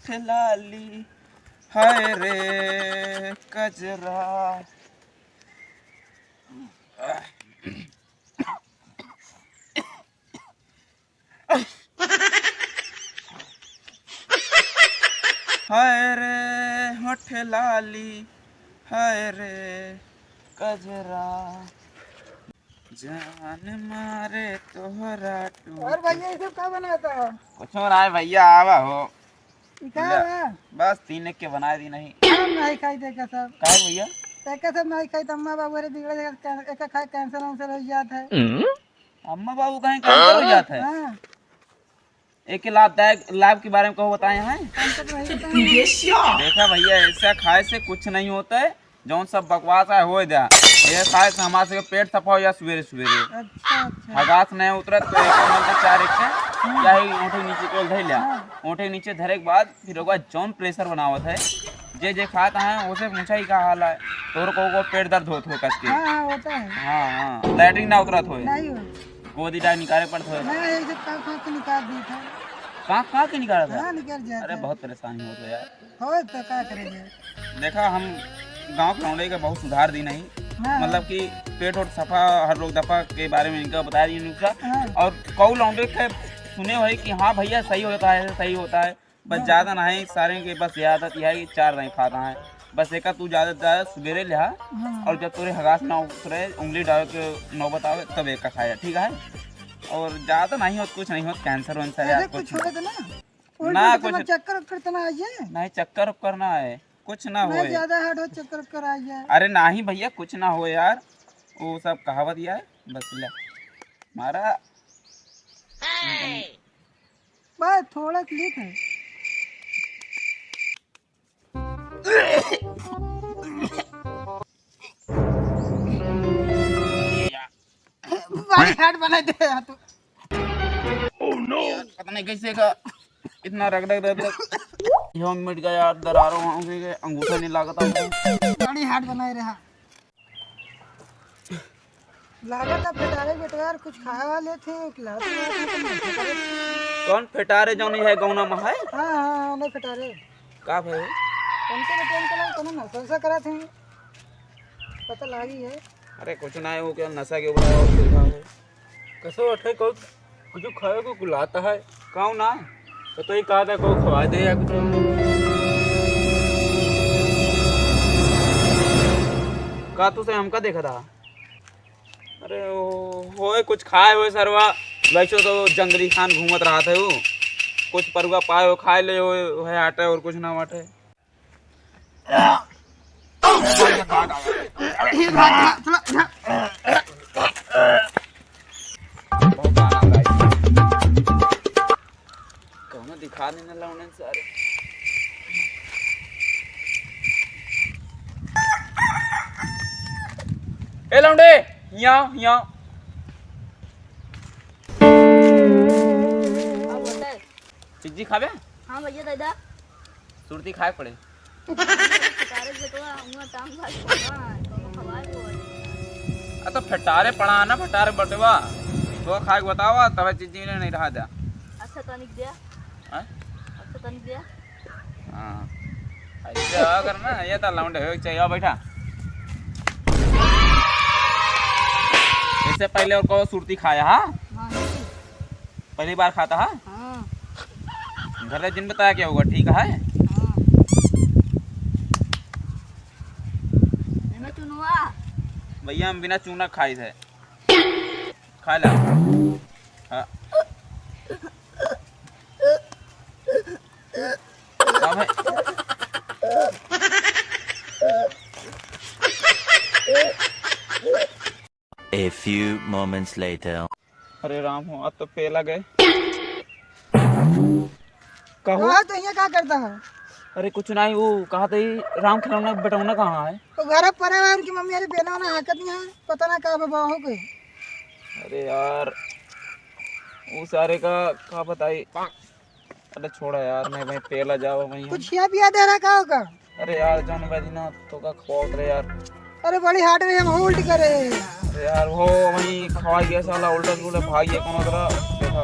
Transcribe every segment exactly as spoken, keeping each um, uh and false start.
लाली, हाय रे कजरा। हाय रे होठ लाली, हाय रे कजरा, जान मारे तोहरा टूट। और भैया, ये सब का बनाता है? कुछ हो रहा है भैया, आवा हो। ई का ले, बा? बस तीन एक के बनाए दी नहीं। हम नहीं खाई देखा सब। काहे भैया? देखा सब नहीं खाई, तो अम्मा बाबू रे बिगड़े, एक खाए कैंसर वैंसर हो जात है। अम्मा बाबू कहीं कैंसर हो जात है? हाँ। एक लाभ, लाभ के बारे में कहो बताए हैं। कैंसर वही होता है। देखा भैया, ऐसा खाए से कुछ नहीं होता है, जौन सब बकवास है हो जा। ये खाए से हमारे सबके पेट सफा हो जा सुबेरे सुबेरे। अच्छा, अच्छा। हगास नहीं उतरत तो एक एम एल के चार एक के, हम्म। या ही ओंठे नीचे केवल धइला। हाँ। ओंठे नीचे धरे के बाद फिर ओकर जौन प्रेशर बनावत है, जे जे खात है, ओसे पूछा ही का हाल है, तोर को, को पेट दर्द होत हो कस के। हाँ, हाँ, होता है। हाँ, हाँ, लैट्रिन ना उतरत होए। नहीं हो। गोदी डाल निकाले पड़त होए। नहीं, ऐसे काँख काँख के निकाल दी था। काँख काँख के निकाला था? हाँ, निकल जाता अरे, है। बहुत परेशानी होत है यार। हो तो का करेंगे? देखा, हम गाँव के लौंडे का बहुत सुधार दी नहीं। हाँ। मतलब कि पेट और सफा, हर रोग दफा के बारे में इनका बता दी नुस्खा। हाँ। और कऊ लौंडे के सुने हुए कि हाँ भैया, सही होता है, सही होता है। बस ज्यादा नहीं, सारे के बस ये आदत यह है कि चार नहीं खाता है। बस एक तू ज्यादा से ज्यादा सुबेरे लिहा, हाँ। और जब तोरे हगास ना उतरे, उंगली डाल के नौबत आवे, तब एक खाया, ठीक है? और ज्यादा नहीं होत, कुछ नहीं होत, कैंसर वैंसर या ऐसे कुछ कुछ होत ना? उल्टी ना, उल्टी कुछ चक्कर उक्कर तो ना आइए? नहीं, चक्कर उक्कर ना आए, कुछ ना नहीं होए। ज्यादा हार्ड हो, चक्कर उक्कर आ जाए। अरे नहीं भैया, कुछ ना हो यार, वो सब कहावत ही है, बस ले मारा। बस थोड़ा क्लिक है। बड़ी हार्ड बनाई दे यार तू। Oh no! यार, पता नहीं कैसे का इतना रगड़ रगड़। यो मिट गया यार, दरारों वहाँ से के अंगूठा नहीं लागता। बड़ी हार्ड बनाए रहा। लागत अब फेटारे बेटवार कुछ खाए वाले थे, खिलात वाले थे, तो नहीं फेटारे। कौन फेटारे जौन है गौना में है? हाँ, हाँ, उन्हें फेटारे। का भाई? उनके बेटे उनके लोग कोनो नशा वशा करा थे, पता लागी है। अरे कुछ ना है, वो क्या नशा के ऊपर और कुछ ना है। कसो अठे कौन कुछ खाए को कुलाता है? काऊ ना? तो, तो ही कहा था, को खवा दे या कुछ। का तू से हमका देखा था? अरे, ओ, होए, कुछ खाए होए सरवा। वैसे तो जंगली खान घूमत रहा था वो। कुछ परुआ पाए हो, खाए ले हो, है आटे और कुछ ना वाटे। कौनो दिखा नहीं ना लौंडन सारे। ए लौंडे, यहाँ, यहाँ। हाँ, बोलता है। चिज्जी खाबे? हाँ भैया, दे दा। सुरती खाए पड़े। फेटारे बेटवा, हुआं टांग भाई पड़वा, तो खवाए को है। आ तो फेटारे पड़ा ना, फेटारे बटवा। तो खाए के बतावा, तबे चिज्जी ने नहीं रहा जा। अच्छा तनिक दिया। हाँ? अच्छा तनिक दिया। हाँ। ऐसे आ कर ना, ये तो लौंडे हो, चाहिए, आओ बैठा। इससे पहले और को सुरती खाया, हाँ? हाँ, नहीं। पहली बार खाता है? हाँ। घर ले जिन बताया क्या होगा, ठीक है? हाँ। एमे चुनवा। भैया, हम बिना चूना खाई थे। खा ला। हाँ। हाँ भाई। A few moments later. अरे राम हो, आज तो पेला गए। कहो। हाँ, तो यहाँ का करता है? अरे कुछ नहीं, वो कहा था ही, राम खिलौना बेटौना कहाँ है? वो घर पर है, उनकी मम्मी अरे बेना ना हाकत नहीं है, पता ना कहाँ बाबा हो गए। अरे यार, वो सारे का का बताई। अरे छोड़ा यार, नहीं भाई, पेला जाओ वहीं हम। कुछ या पिया दे रहा का होगा? अरे यार, जान भाई ना, तो का खवाओ रे यार। अरे बड़ी हार्ड में हम उल्टी करे। अरे यार, वो वहीं खवाई गया साला, उल्टा जुल्टा भाग गया कौनो तरह। देखा।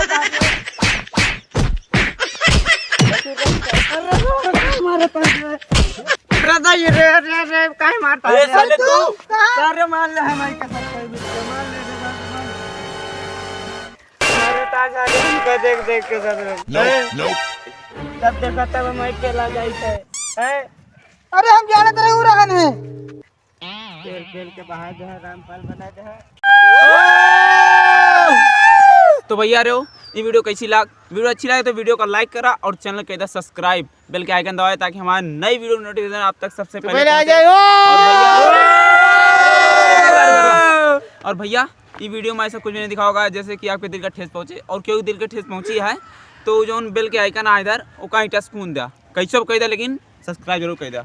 अरे, मारे पास में। दादा, ये रे, रे, रे, काहे मारता है? अरे, साले तू। अरे, मार ले, हमारी कसम, कोई भी मार ले, मार ले, मार ले। अरे, ताज आ गया, हमको देख, देख के सब लोग। No, no। तब देखा, तब हम पे लग जाई थे। हैं? अरे, हम जानत रहे, उ रहन है। खेल, खेल के बाहर जो है, रामपाल बना दे है। तो भैया रे हो, ये video कैसी लाग? Video अच्छी लगे तो video को like करा और channel को इधर subscribe, bell के icon दबाए, ताकि हमारे नई video notification आप तक सबसे पहले पहले आ पहुंचे। जाए हो। और भैया, और भैया, ये video में ऐसा कुछ भी नहीं दिखा होगा जैसे कि आपके दिल का ठेस पहुंचे, और क्योंकि दिल का ठेस पहुंची है तो जो bell के icon आ इधर, वो कहीं touch कून दिया, कैसे भी कह दिया, लेकिन subscribe जरूर कह दिया।